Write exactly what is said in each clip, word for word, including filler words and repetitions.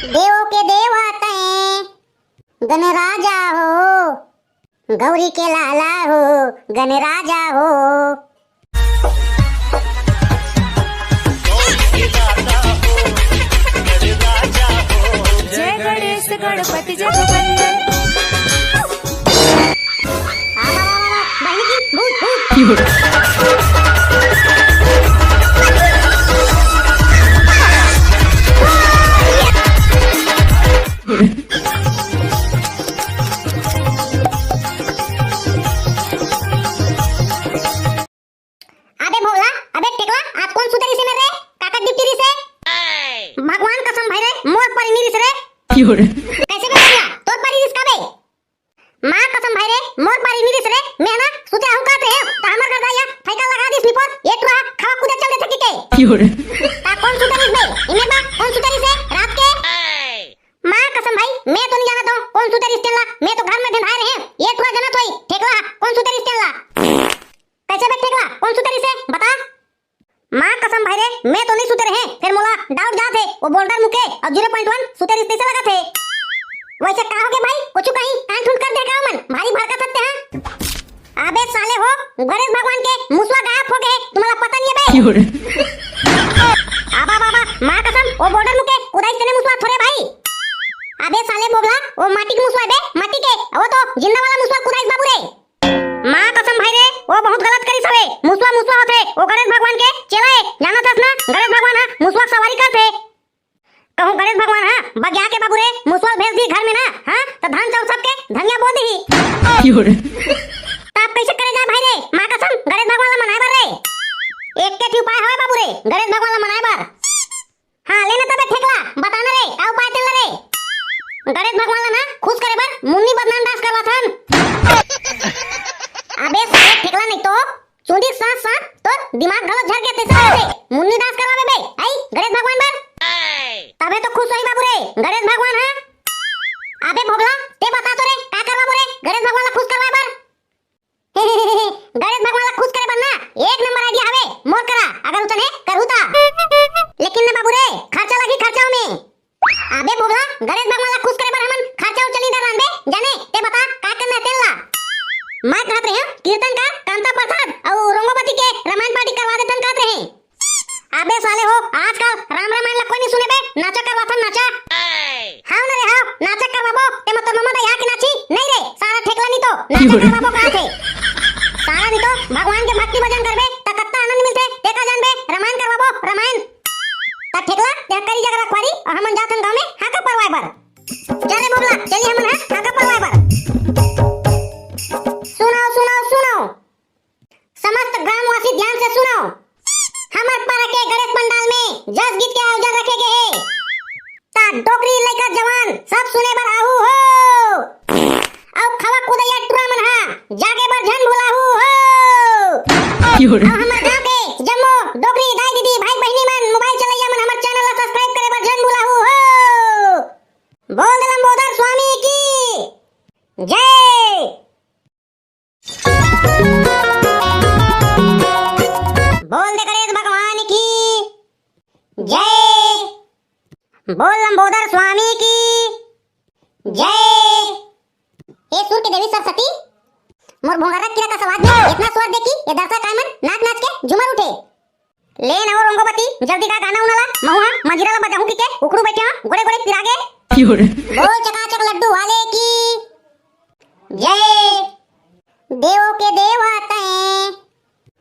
देवों के देवा तैं गणराजा हो, गौरी के लाला हो, गणराजा हो। जय गणेश गणपति जगवंदन। बहिनी की भूत, भूत। अबे भोला, अबे टेकला, आज कोन सुते रिहिसे रे? काकर डिप्टी रिहिसे? भगवान कसम भाई रे, मोर परी नी रिहिसे रे। कैसे बे भोला, तोर परी रिहिस का बे? माँ कसम भाई रे, मोर परी नी रिहिसे रे, मैं ना सुते आहूँ काहत रहेंव, त हमर घर दाई हा फैका लगा दिस निपोर, ए टुरा खवा कूदे चल देथे कहिके। ता कोन सुते रिहिस बे? इमे बा, कोन सुते रिहिसे रात के? माँ कसम भाई, मैं तो नी जानत हों कोन सुते रिहिस तेन ला, मैं तो घर में ढेंधाय रहेंव, ए टुरा जानत होही, टेकला, कोन सुते रिहिस तेन ला। कैसे बे टेकला, कोन सुते रिहिसे, बता। माँ कसम भाई रे, मैं तो नी सुते रहेंव, फेर मोला doubt जात हे, वो बोल्डर मुके अउ zero point one सुते रिहिस तइसे लगत हे। वैसे का होगे भाई, कुछु कहीं कान ठुन कर दे का मन, भारी भड़कत हस ते हा। अबे साले हो, गणेश भगवान के मुसवा गायब होगे, तुम्हारा पता नहीं है बे। अबा बाबा, माँ कसम, वो बोल्डर मुके कुदाइस तेने मुसवा थोरे भाई। अबे साले बोगला, वो माटी के मुसवा बे, माटी के, वो तो जिंदा वाला मुसवा कुदाइस बाबू रे। माँ कसम भाई रे, वो बहुत गलत करिस हवे। मुसवा मुसवा होथे, वो गणेश भगवान के चेला ए। जानत हस ना, गणेश भगवान हा मुसवा के सवारी करथे। कहूँ गणेश भगवान हा बगिया के बाबू रे, मुसवा भेज दी घर में ना, हाँ, त धान चाउर सबके धनिया बो दिही। त अब कैसे करे जाए भाई रे? माँ कसम, गणेश भगवान ला मनाए बर रे। एक के ठी उपाय हवे बाबू रे, गणेश भगवान ला मनाए बर। हाँ, ले ना तबे ठेकला, बता ना रे, का उपाय तेन ला रे? गणेश भगवान ला ना खुश करे बर मुन्नी बदनाम dance करवाथन। अबे साले ठेकला नहीं तो चूंदी सांस सांस तोर दिमाग घलो झर गया तइसे लगथे। मुन्नी dance करवाबे बे, आई गणेश भगवान बर। तबे तो खुश होही बाबू रे, गणेश भगवान हा। अबे भोगला, ते बता तो रे, का करवाबो रे, गणेश भगवान ला खुश करवाए बर। गणेश भगवान ला खुश करे बर ना एक नंबर idea हवे मोर करा, अगर उतने करहू ता। लेकिन ना बाबू रे, खर्चा लगही खर्चा ओमे। अबे भोगला, गणेश भगवान ला खुश करे बर हमन खर्चा उर्चा नी डर रांधबे, जाने ते बता का करना हे तेन ला। मैं कहत रहेंव कीर्तन कर, कांता प्रसाद अउ रोंगोपति के रामायण party करवा देथन कहत रहेंव। अबे साले हो, आजकल राम रामायण ला कोई नहीं सुने बे, नाचा करवाथन नाचा। हाव ना रे हाव, नाचा करवाबो, ते मतलब ममा दा यहाँ के नाची? नहीं रे, सारा ठेकला नहीं तो, नाचा करवाबो कहा थे। सारा नहीं तो, भगवान के भक्ति भजन करबे, त कत्ता आनंद मिलथे, ते का जानबे, रामायण करवाबो, रामायण। त ठेकला, ते करी जगह रखवारी, अउ हमन जाथन गाँव में, हाका परवाए बर। चल रे बोबला, चली हमन, हाँ, हाका परवाए बर। सुनो, सुनो, सुनो। समस्त ग्रामवासी ध्यान से सुनो, हमर पारा के गणेश पंडाल में जस गीत के आयोजन रखे गे हे। ता डोकरी लइका जवान सब सुने बर आहू हो। अउ खवा कुदैया टुरा मन हा जागे बर झन भुलाहू हो। अउ हमर गांव के जम्मो डोकरी दाई दीदी भाई बहिनी मन, mobile चलैया मन, हमर channel ला subscribe करे बर झन भुलाहू हो। बोल दे लंबोदर स्वामी की जय। बोल दे गणेश भगवान की जय। बोल लंबोदर स्वामी की जय। हे सुर के देवी सरस्वती, मोर भोंगरा कीरा का सवाद में इतना स्वर दे कि ये दर्शक आय मन नाच नाच के झूमर उठे। ले ना वो रोंगोपति, जल्दी गा गाना उना ला, महू हा मंजीरा ला बजाहूं कहिके उखड़ू बैठे हा, गोड़े गोड़े पिरागे। बोल चकाचक लड्डू वाले की जय। देवों के देवा तैं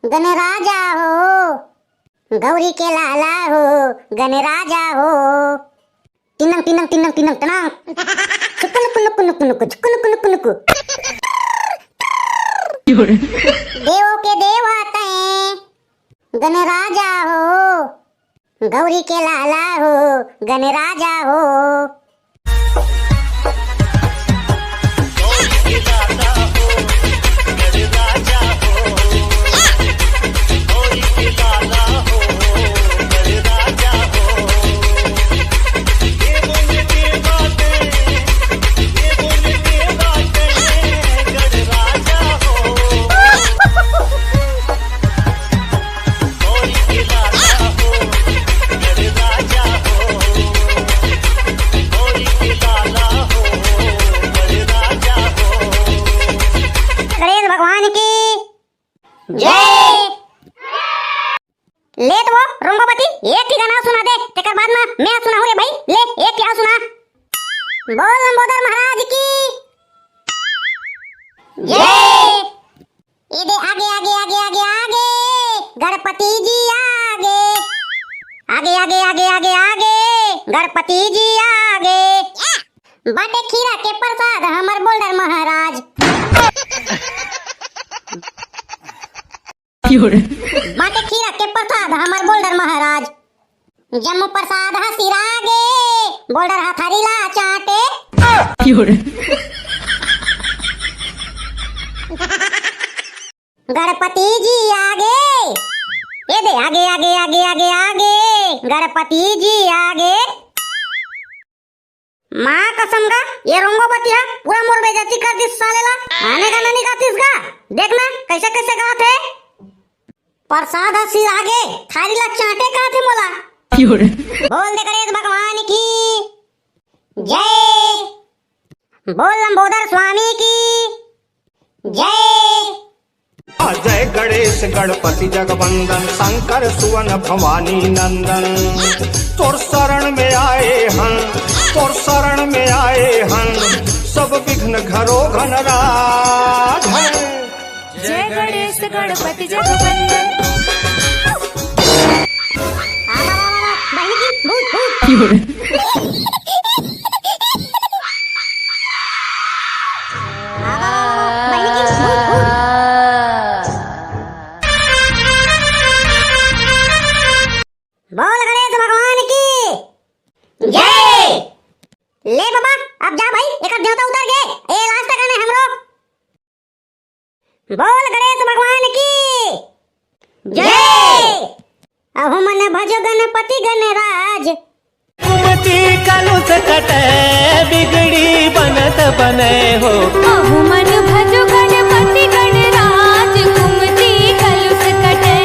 गणराजा हो, गौरी के लाला हो, गणराजा हो। टिनंग टिनंग टिनंग टिनंग टनांग। चुक नुक नुक नुक नुक, चुक नुक नुक नुक। देवों के देवा तैं गणराजा हो, गौरी के लाला हो, गणराजा हो। गणपति जी आगे। बाटे खीरा के प्रसाद हमर बोल्डर महाराज। बाटे खीरा के प्रसाद हमर बोल्डर महाराज। जम्मो प्रसाद ह सिरागे, बोल्डर ह थारी ला चाटे। गणपति जी आगे। ए दे, आगे, आगे, आगे, आगे, आगे। गणपति जी आगे। माँ कसम गा, ये रोंगो बती ह पूरा मोर बेइज्जती कर दिस साले ला। आने गाना नहीं गातिस गा। देख ना, कैसे, कैसे गात हे। प्रसाद ह सिरागे, थारी ला चाटे कहत हे मोला। बोल दे गणेश भगवान की जय। बोल लंबोदर स्वामी की जय। जय गणेश गणपति जगवंदन, शंकर सुवन भवानी नंदन। तोर शरण में आए हन, तोर शरण में आए हन, सब विघ्न घरो घन राज है। जय गणेश गणपति जगवंदन। आ, आ, आ, आ, बहिनी की भूत, भूत। आ, आ, आ, बहिनी की भूत, भूत। बोल गणेश भगवान की जय। ले बाबा, अब जा भाई, एक देवता उतर गए। ए लास्ट गाना हमरो। बोल गणेश भगवान की जय। अहो मन भजो गणपति गणराज। कुमति कलुष कटे बिगड़ी बनत बने हो। अहो मन भजो गणपति गणराज, कुमति कलुष कटे।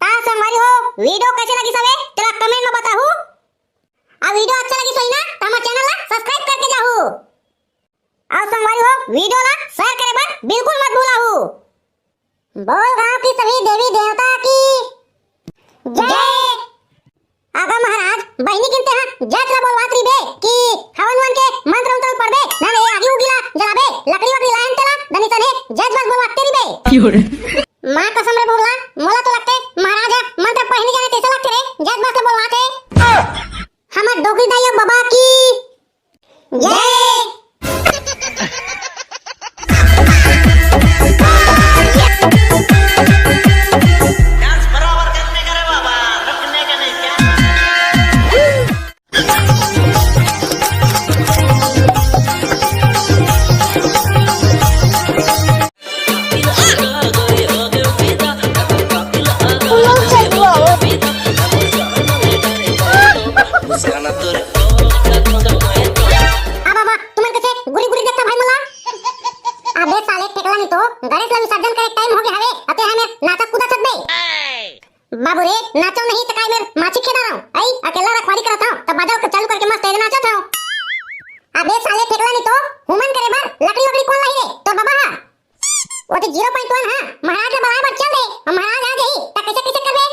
ता संगवारी हो, वीडियो कैसे लगिस हवे, तेला कमेंट में बताहू। अउ वीडियो अच्छा लगिस होही ना, त हमर चैनल ला सब्सक्राइब करके जाहू। अउ संगवारी हो, वीडियो ला शेयर करे बर बिल्कुल मत भूलाहू। बोल गांव की सभी देवी देवता की जय। अगर महाराज, बहिनी किनते ह जच ला बोलवात रहिबे कि हवन वन के मंत्र उंत्र पढ़बे, ना रे आगी उगी ला जलाबे, लकड़ी वकड़ी लायन तेला, दनी तने जच बस बोलवाते रहिबे। माँ कसम रे भोगला, मोला तो लगथे महाराज ह मंत्र पढ़े नइ जाने तइसे लगथे रे, जच बस ल बोलवाथे। हमर डोकरी दाई अउ बबा की जय। डांस बराबर करने का रे बाबा, रुकने का नहीं क्या? अब बाबा, तुमन कैसे गुरी गुरी देखता भाई मोला? अबे साले टेकला नहीं तो, गणेश ला विसर्जन करे टाइम हो गया हवे, अते हमें नाचत कूदत बे। बाबू रे, नाचो नहीं त काय मेर माछी खेदा रहो। आई, अकेला रखवारी करत हूँ, तब बाजा के चालू करके मस्त ऐसे नाचत हूँ। अबे साले टेकला नहीं तो, हुमन करे बर लकड़ी वकड़ी कौन लाई रे? तो बाबा हा। वो तो ज़ीरो पॉइंट वन हा, महाराज ला बलाए बर चल दे, और महाराज आ जाही, त कैसे कैसे करबे?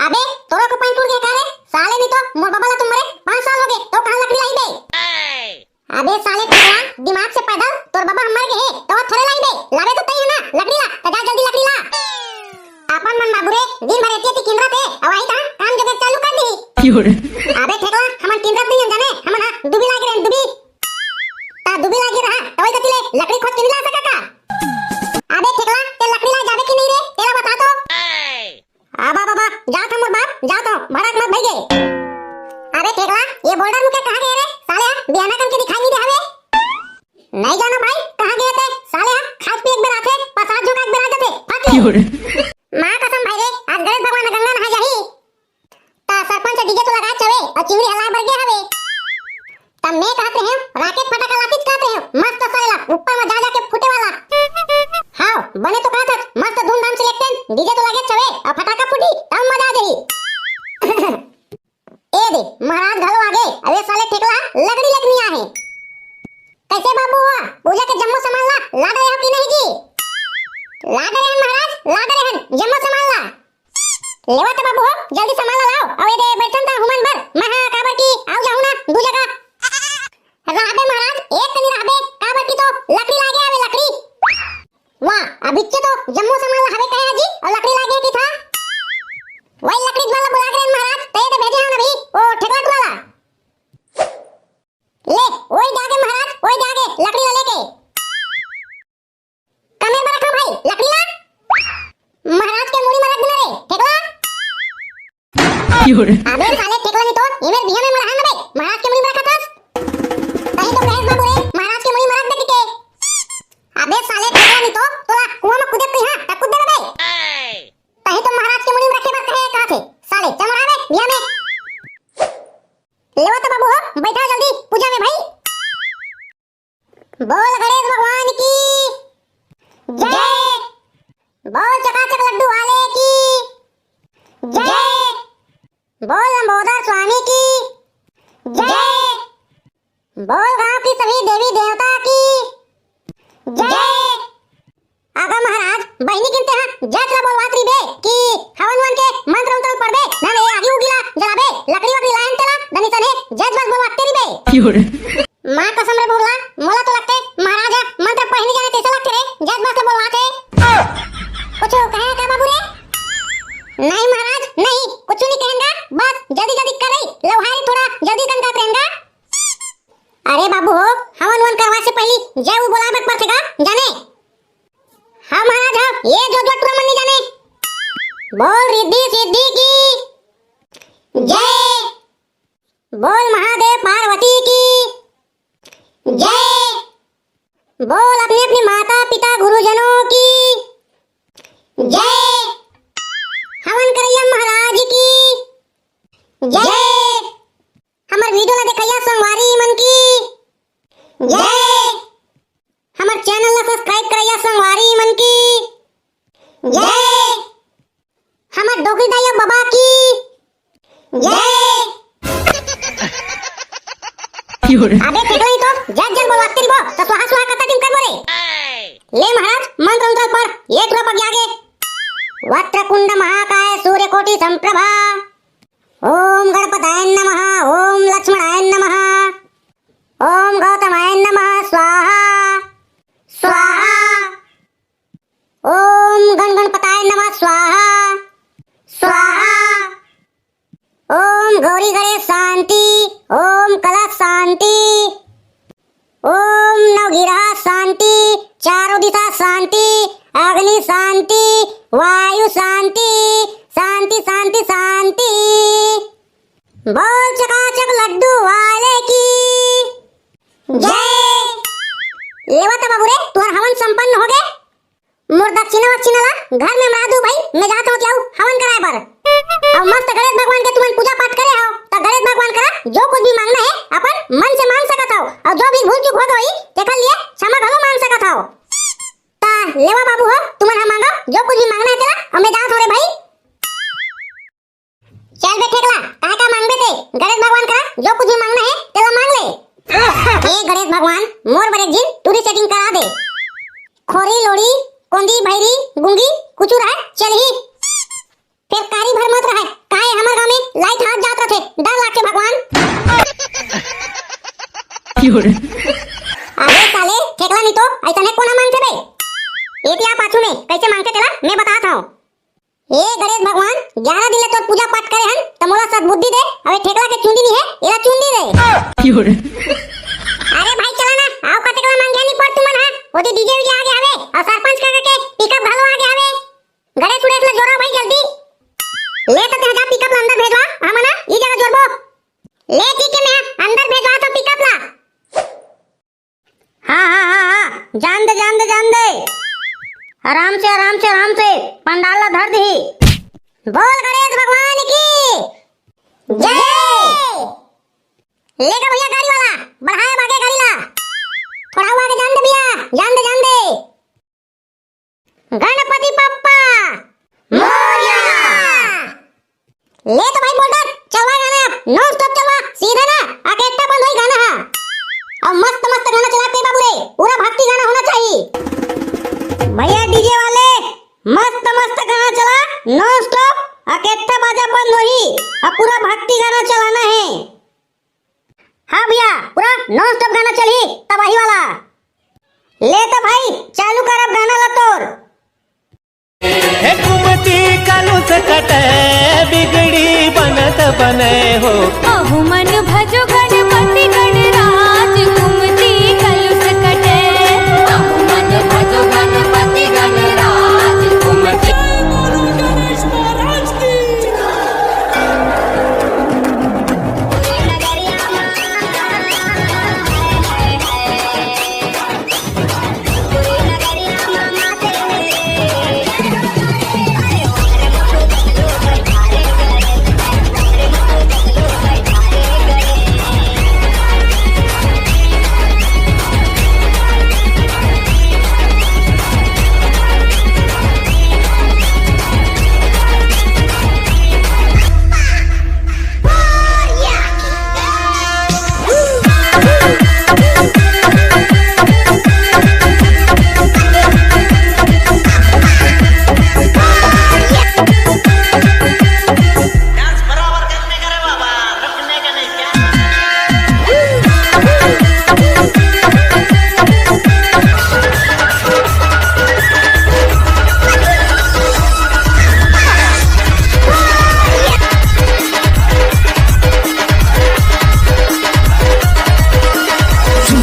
अबे, तोरो को पॉइंट उड़ गया का रे? साले नहीं तो, मोर बाबा ला तुम मरे पाँच साल हो गए, तो कहाँ लकड़ी लाई बे? अबे साले टकला, दिमाग से पैदल, तोर बाबा ह मर गे हे, तो थोड़े लाई बे, लाबे तो तई है ना, लकड़ी ला, त जा जल्दी लकड़ी ला। अपन मन बाबू रे, दिन भर एती एती किंदरत हे, अउ आई ता काम जगह चालू कर दी। अबे ठेकला, हमन किंदरत नहीं हम जाने, हमन हा दुबी लागे रहन, दुबी। ता दुबी लागे रहा, त वही कति ले लकड़ी खोज के नहीं ला सका का? अबे ठेकला, ते लकड़ी ला जाबे कि नहीं रे, तेला बता तो। आ बाबा बा, जात हूँ मोर बाप, जात हूँ, भड़क मत भइगे। अबे ठेकला, ये बोल्डर मुके कहाँ गए रे? साले हा बिहाना कन के दिखाई नहीं दे हवे। नहीं जानो भाई, कहाँ गए थे? साले हा खात पी एक बेर आथे, प्रसाद झोंका एक बेर आ जाथे, फट ले। माँ कसम भाई रे, आज गणेश भगवान गंगा नहा जाही। ता सरपंच डीजे तो लगा चवे, और चिंगड़ी हलाए बर गए हवे। तब मैं कहत रहे हूँ, राकेट फटाका लातिस कहत रहे हूँ, मस्त सरेला, ऊपर में जा जाके फूटे वाला। हाँ, बने तो कहत हस, मस्त धूमधाम से लेते हैं, डीजे तो लगे चवे, और फटाका फूटी, तब मजा आ जाही। ए दे, महाराज घलो आगे, अबे साले ठेकला, लकड़ी लेके नहीं आहे। कैसे बाबू हुआ, पूजा के जम्मो सामान ला, ला गए हो कि नहीं जी? ला गए हैं महाराज, ला गए हैं, जम्मो सामान ला। लेवा त बाबू हो, जल्दी सामान ला लाओ। अउ ये दे बर्तन त हुमन बर, मैं हा काबर की आऊ जाहू ना दू जगह। रहबे महाराज, एक कनी रहबे, काबर की तो लकड़ी लागे आवे लकड़ी। वाह, अभी तो जम्मो सामान ला हवे कहे जी, अउ लकड़ी लागे की था। वही लकड़ी वाला बुला के महाराज, ते दे भेजे हम अभी, ओ ठेका अबे साले ठेकला नहीं तो, ये मेरे बिया में मरा है ना बे, महाराज के मुड़ी में रखा था। तही तो कहे बाबू रे, महाराज के मुड़ी में रख दे के। अबे साले ठेकला नहीं तो, तोला कुआं में कूदे कही हां, ता कूद दे बे। तही तो महाराज के मुड़ी में रखे बर कहे कहा थे, साले चल मरा बे, बिया में। लेवा तो बाबू हो, बैठा जल्दी पूजा में भाई। बोल गणेश भगवान की जय। बोल चकाचक लड्डू वाले की जय। बोल लंबोदर स्वामी की जय। बोल गांव की सभी देवी देवता की जय। अगर महाराज बहिनी किनते हैं जज ला बोलवात रहिबे कि हवन वन के मंत्र उंत्र पढ़बे, ना रे आगी उगी ला जलाबे, लकड़ी वकड़ी लायन तेला दनी तने जज बस बोलवाते रहिबे। माँ कसम रे भोगला, मोला तो लगथे महाराज ह मंत्र पढ़े नहीं जाने तैसे लगथे रे, जज बस ल बोलवाथे। कुछ कहे का बाबू रे? नहीं महाराज, नहीं, कुछ नहीं कहेंगा, बस जल्दी जल्दी कर रही, लवहारी थोड़ा जल्दी करन का रहेंगा। अरे बाबू हो, हवन वन करवा से पहली जय वो बोलाए बर पड़थे का, जाने? हाँ महाराज, हाँ, ये जो जो टूरा मन नहीं जाने। बोल रिद्धि सिद्धि की जय। बोल महादेव पार्वती की जय। बोल अपने अपने माता पिता गुरुजनों की जय। हवन करैया महाराज की जय। हमर video ला देखैया संगवारी मन की जय। हमर channel ला subscribe करैया संगवारी मन की जय। हमर डोकरी दाई बाबा की जय। अबे ठेकला नहीं तो जज जज बोलवाते रहिबो, तो स्वाहा स्वाहा कता दिन करबो रे। ले महाराज, मंत्र उंत्र पढ़, एक रुपया आगे। वक्रतुंड महाकाय सूर्यकोटि संप्रभा। ओम गणपताय नमः, ओम लक्ष्मणाय नमः, ओम गौतमाय नमः, स्वाहा, स्वाहा। ओम गण गणपताय नमः, स्वाहा, स्वाहा। ओम गौरी गणेश शांति, ओम कलश शांति, ओम नवगिरह शांति, चारों दिशा शांति, अग्नि शांति, वायु शांति, शांति, शांति, शांति। बोल चकाचक लड्डू वाले की जय। लेवा त बाबू रे, तुहर हवन संपन्न हो गे। मोर दक्षिणा वक्षिणा ला घर में मरा दू भाई, मैं जात हूँ जाऊ हवन कराए बर। और मस्त गणेश भगवान के तुमन पूजा पाठ करे हो, तो गणेश भगवान करा जो कुछ भी मांगना है अपन मन से मांग सकत हो, और जो भी भूल चूक हो गई तेकर लिए क्षमा घलो मांग सकत हो। ता लेवा बाबू हो, तुमन ह मांगो जो कुछ भी मांगना है तेला, और मैं जात हूँ रे भाई। चल बे ठेकला, काय का मांगबे ते? गणेश भगवान करा जो कुछ भी मांगना है, तेला मांग ले। हे गणेश भगवान, मोर बर एक झिन टूरी setting करा दे। खोरी, लोड़ी, कोंदी, भैरी, गुंगी, कुचू रहे, चलही। फेर कारी भर मत रहे, काहे हमर गांव में light हाथ जात रथे, डर लागथे भगवान। अबे साले, ठेकला नहीं तो, ऐसा नहीं कोना मांगथे बे? एतिया पाछू में, कैसे मांगथे तेला, मैं बतात हूँ। हे गणेश भगवान, ग्यारह दिन ले तोर पूजा पाठ करे हन, त मोला सद्बुद्धि दे, अबे ठेकला के चुंदी नहीं है, एला चुंदी दे। अरे भाई चला ना, आओ कतेकला मांगे नहीं पड़ तुमन हा, ओती DJ वीजे आगे हवे, और सरपंच काका के pickup घलो आगे हवे। गणेश उड़ेश ला जोरा भाई जल्दी। ले तो तेजा pickup ला अंदर भेजवा, हमन ई जगह जोरबो। ले ठीक है मैं अंदर भेजवा तो pickup ला। हाँ, हाँ, हाँ, हाँ, जान दे, जान दे, जान दे। आराम से, आराम से, आराम से, पंडाल ला धर दी। बोल गणेश भगवान की जय। लेगा भैया गाड़ी वाला, बढ़ाया बागे गाड़ी ला। थोड़ा हुआ के जान दे भैया, जान दे, जान दे। गणपति बप्पा मोरया। ले तो भाई बोल्डर, चलवा गाना अब, non stop चलवा, सीधा ना, अकेट्टा बंद होई गाना हा। और मस्त मस्त गाना चला के बाबू रे, पूरा भक्ति गाना होना चाहिए। भैया DJ वाले, मस्त मस्त गाना चला, non stop, अकेट्टा बाजा बंद होई, अब पूरा भक्ति गाना चलाना है। हाँ भैया, पूरा non stop गाना चलही, तबाही वाला। ले तो भाई, चालू कर अब गाना ला तोर। हे कुमति कलुष कटे, बिगड़ी बनत बने हो। अहु मन भजो गणपति गणराज, कुमति कलुष कटे। अहु मन भजो गणपति गणराज, कुमति। बोलो गणेश महाराज की।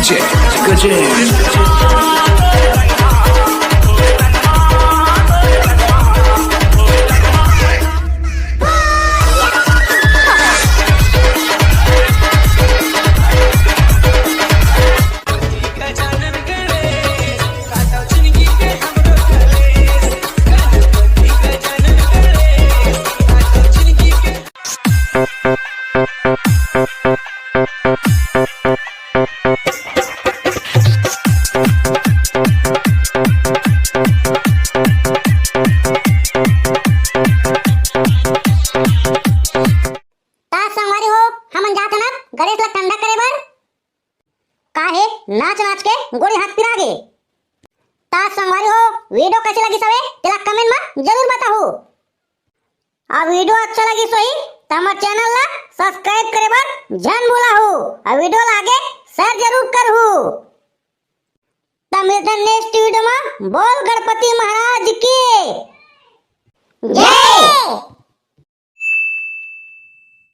गजेंद्र। ता संगवारी हो, हमन जात हन अब गणेश ला ठंडा करे बर। काहे नाच नाच के गोड़ी हाथ पिरा गे। ता संगवारी हो, video कैसे लगिस हवे, तेला comment मा जरूर बताहू। अब video अच्छा लगिस होही, त हमर channel ला subscribe करे बर झन भूलाहू। अब video ला आगे share जरूर करहू। त मिलथन next video मा। बोल गणपति महाराज की जय।